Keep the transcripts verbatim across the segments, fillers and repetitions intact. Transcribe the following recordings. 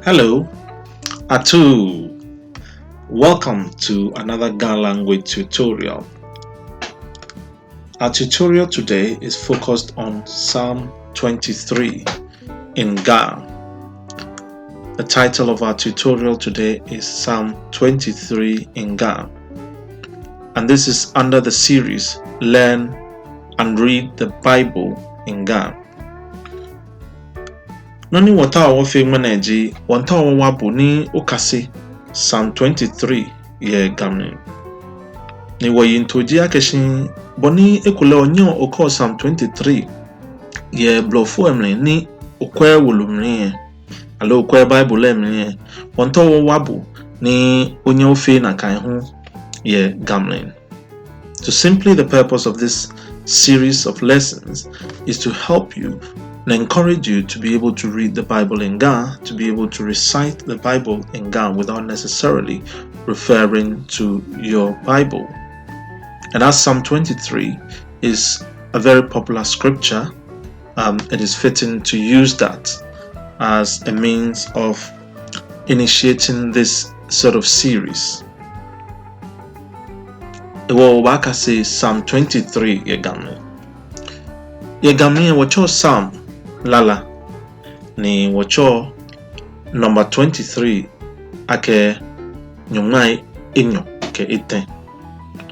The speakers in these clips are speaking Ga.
Hello, atuu. Welcome to another Ga language tutorial. Our tutorial today is focused on Psalm twenty-three in Ga. The title of our tutorial today is Psalm twenty-three in Ga. And this is under the series Learn and Read the Bible in Ga. Nɔ ni wɔtaoɔ wɔfee ŋmɛnɛ ji, wɔmiitao wɔwa bo ni okase Psalm twenty-three yɛ Ga mli. Ni wɔyiŋtoo ji akɛ shi bɔ ni ekolɛ onyɛɔ okɛɔ Psalm twenty-three yɛ Blɔfo lɛ mli ni okwɛɛɛ wolo mli lɛ, aloo okwɛɛɛ Bible lɛ mli lɛ, wɔmiitao wɔwa bo ni onyɛ ofee nakai hu yɛ Ga mli. So simply the purpose of this series of lessons is to help you and encourage you to be able to read the Bible in Ga, to be able to recite the Bible in Ga without necessarily referring to your Bible. And as Psalm twenty-three is a very popular scripture, um, it is fitting to use that as a means of initiating this sort of series. Hewɔ wɔbaakase Psalm twenty-three yɛ Ga mli. Yɛ Ga mli lɛ wɔtsɛɔ Psalm lala, ni wɔtsɛɔ number twenty-three akɛ nyɔŋmai enyɔ kɛ etɛ.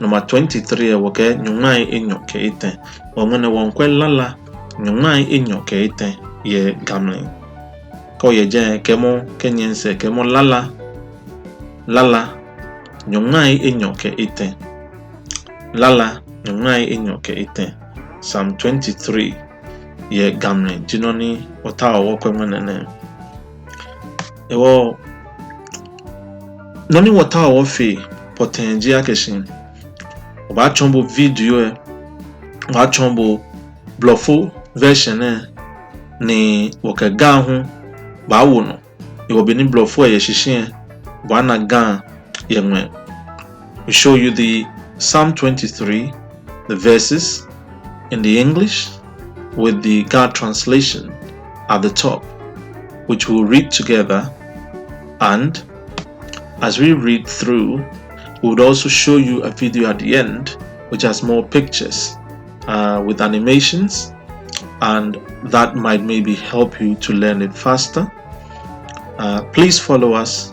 Number twenty-three lɛ wɔkɛɛ nyɔŋmai enyɔ kɛ etɛ. Hewɔ ŋmɛnɛ wɔmiikwɛ lala nyɔŋmai enyɔ kɛ etɛ yɛ Ga mli. Kɛ oyɛ jɛi, kɛɛmɔ kɛ nyɛnsɛ, kɛɛmɔ lala, lala nyɔŋmai enyɔ kɛ etɛ. Lala nyɔŋmai enyɔ kɛ etɛ. Psalm twenty-three yɛ Ga mli ji nɔ ni wɔtaoɔ wɔkwɛ ŋmɛnɛ nɛɛ. Hewɔ nɔ ni wɔtaoɔ wɔfee pɔtɛɛ ji akɛ shi wɔbaatsɔɔ bo video lɛ, wɔbaatsɔɔ bo Blɔfo version lɛ, ni wɔkɛ Ga hu baawo nɔ. Hewɔ be ni Blɔfo lɛ yɛ shishi lɛ, obaana Ga yɛ ŋwɛi. We show you the Psalm twenty-three, the verses in the English with the Ga translation at the top, which we'll read together. And as we read through, we would also show you a video at the end, which has more pictures, uh, with animations, and that might maybe help you to learn it faster. Uh, please follow us.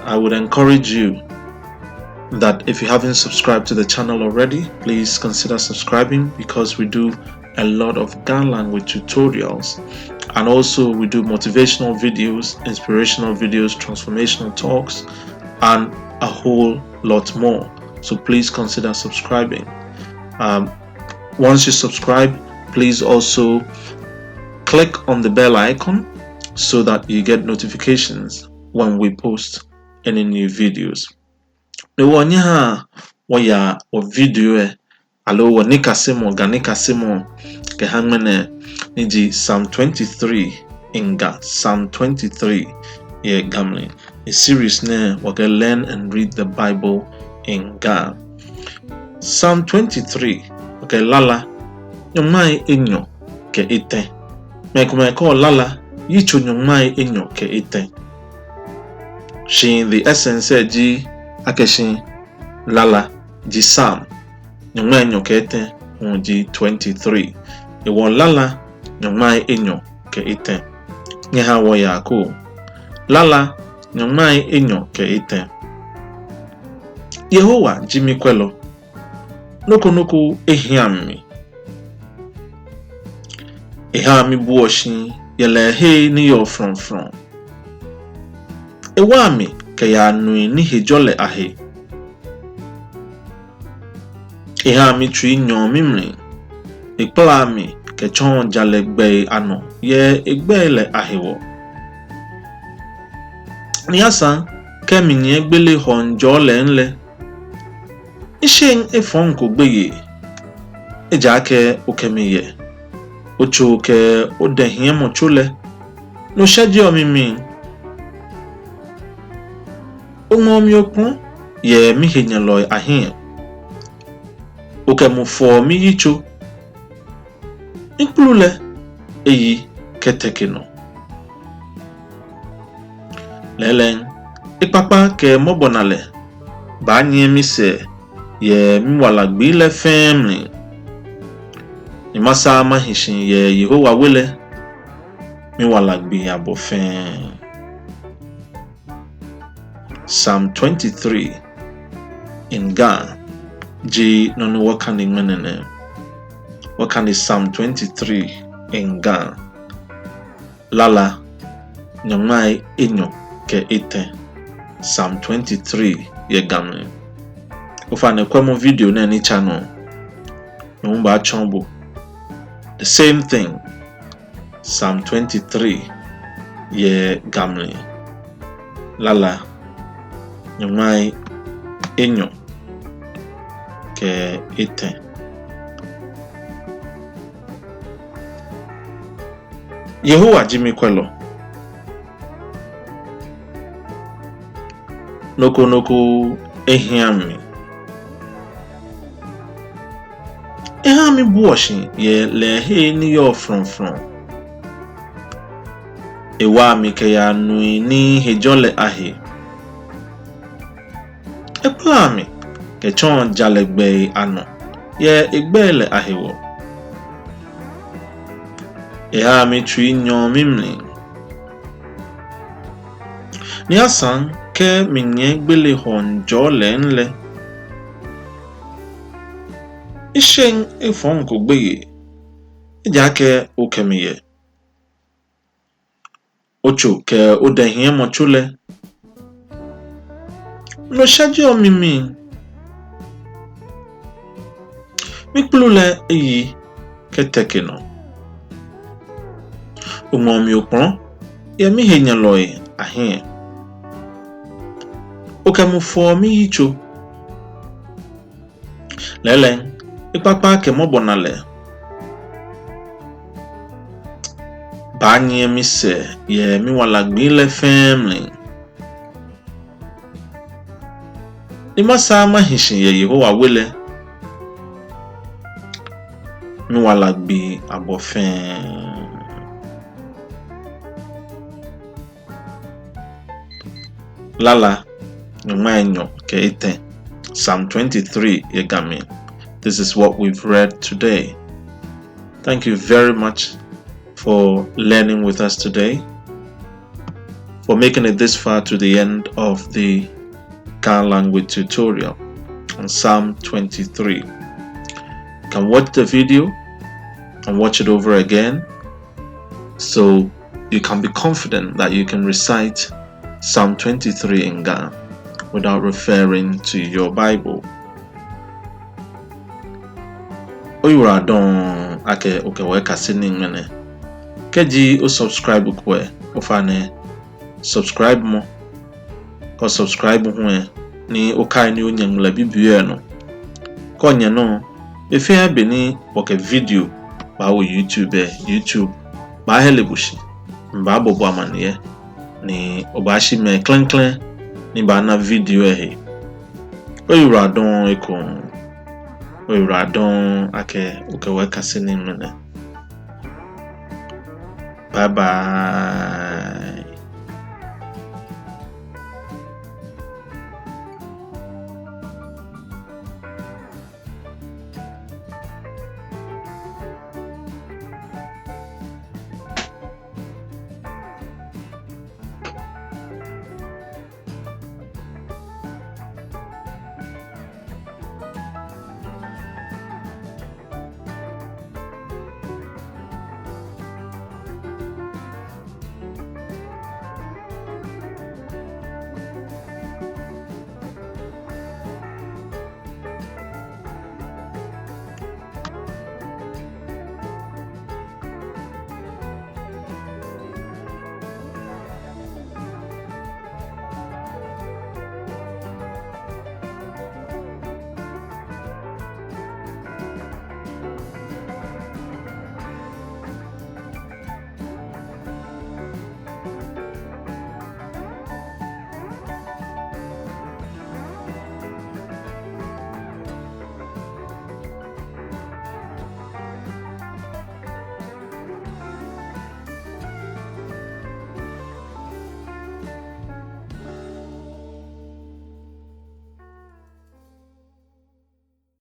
I would encourage you that if you haven't subscribed to the channel already, please consider subscribing, because we do a lot of Ga language tutorials, and also we do motivational videos, inspirational videos, transformational talks, and a whole lot more. So please consider subscribing. Um, once you subscribe, please also click on the bell icon so that you get notifications when we post any new videos. Hewɔ nyɛhaa wɔyaa wɔ video lɛ, aloo wɔ nikasemɔ, Ga nikasemɔ kɛha ŋmɛnɛ, ni ji Psalm twenty-three in Ga, Psalm twenty-three yɛ Ga mli. Yɛ series nɛɛ wɔkɛɛ Learn and Read the Bible in Ga. Psalm twenty-three, wɔkɛɛ lala nyɔŋmai enyɔ kɛ etɛ. Mɛi komɛi kɛɔ lala yitso nyɔŋmai enyɔ kɛ etɛ. Shi the essence lɛ ji akɛ shi lala ji Psalm nyɔŋmai enyɔ kɛ etɛ, hu ji twenty-three. Hewɔ lala nyɔŋmai enyɔ kɛ etɛ. Nyɛhaa wɔyaa eko. Lala nyɔŋmai enyɔ kɛ etɛ. Yehowa ji mikwɛlɔ. Nɔ ko nɔ ko ehiaŋ mi. Ehaa mibuɔ shi yɛ lɛɛhe ni yɔɔ frɔŋfrɔŋ. Ewaa mi kɛyaa nui ni he jɔ lɛ ahe. Ehaa mitsui nyɔɔ mimli. Ekpalaa mi kɛtsɔɔ jalɛ gbɛi anɔ yɛ egbɛi lɛ ahewɔ. Ni asaŋ kɛ minyiɛ gbele hɔɔŋ jɔɔ lɛŋ lɛ, misheŋ efɔŋ ko gbeyei, ejaakɛ okɛ mi yɛ. Otso kɛ odɛhiɛmɔtso lɛ, no shɛjeɔ mimii. Oŋmɛɔ mi okpɔlɔ yɛ mihenyɛlɔi ahiɛ. Okɛ mu fɔɔ miyitso. Mikpulu lɛ eyi kɛteke nɔ. Lɛɛlɛŋ, ekpakpa kɛ mɔbɔnalɛ baanyiɛ misɛɛ yɛ miwala gbii lɛ fɛɛ mli, ni masaa mahi shi yɛ Yehowa we lɛ miwala gbii abɔ fɛɛ. Psalm twenty-three in Ga ji nɔ ni wɔkane ŋmɛnɛ nɛɛ. Wɔkane Psalm twenty-three in Ga. Lala nyɔŋmai enyɔ kɛ etɛ. Psalm twenty-three yɛ Ga mli. Ofainɛ kwɛmɔ video nɛɛ ni tsa nɔ, no hu baatsɔɔ bo the same thing. Psalm twenty-three yɛ Ga mli. Lala nyɔŋmai enyɔ kɛ etɛ. Yehowa ji mikwɛlɔ. Nɔ ko nɔ ko ehiaaa mi. Ehaa mibuɔ shi yɛ lɛɛhe ni yɔɔ frɔŋfrɔŋ. Ewaa mi kɛyaa nui ni hejɔɔ lɛ ahe. Ekpalaa mi kɛtsɔɔ jalɛ gbɛi anɔ yɛ egbɛi lɛ ahewɔ. Ehaa mitsui nyɔɔ mimli. Ni asaŋ kɛ minyiɛ gbele hɔɔŋ jɔɔ lɛŋ lɛ, misheŋ efɔŋ ko gbeyei, ejaakɛ okɛ mi yɛ. Otso kɛ odɛhiɛmɔtso lɛ, no shɛjeɔ mimii. Mikpulu lɛ eyi kɛteke nɔ. Oŋmɛɔ mi okplɔ yɛ mihenyɛlɔi ahiɛ. Okɛ mu fɔɔ miyitso. Lɛɛlɛŋ, ekpakpa kɛ mɔbɔnalɛ baanyiɛ misɛɛ yɛ miwala gbii lɛ fɛɛ mli, ni masaa mahi shi yɛ Yehowa we lɛ miwala gbii abɔ fɛɛ. Lala nyɔŋmai enyɔ kɛ etɛ. Psalm twenty-three yɛ Ga mli. This is what we've read today. Thank you very much for learning with us today, for making it this far to the end of the Ga language tutorial on Psalm twenty-three. You can watch the video and watch it over again, so you can be confident that you can recite Psalm twenty-three in Ga without referring to your Bible. Oyiwaladɔŋŋ akɛ okɛ wɔ ekase nii ŋmɛnɛ. Kɛji osubscribeko lɛ, ofainɛ subscribemɔ. Kɛ osubscribe hu lɛ, ni okai ni onyɛ ŋmlɛ bibioo lɛ nɔ. Kɛ onyɛ nɔ, be fɛɛ be ni wɔkɛ video baawo YouTube lɛ, YouTube baahere bo shi, ni ebaabɔ bo amaniɛ, ni obaashi mɛi klɛŋklɛŋ ni baana video lɛ he. Oyiwaladɔŋŋ ekoŋŋ. Oyiwaladɔŋŋ akɛ okɛ wɔ ekase nii ŋmɛnɛ. Bye bye.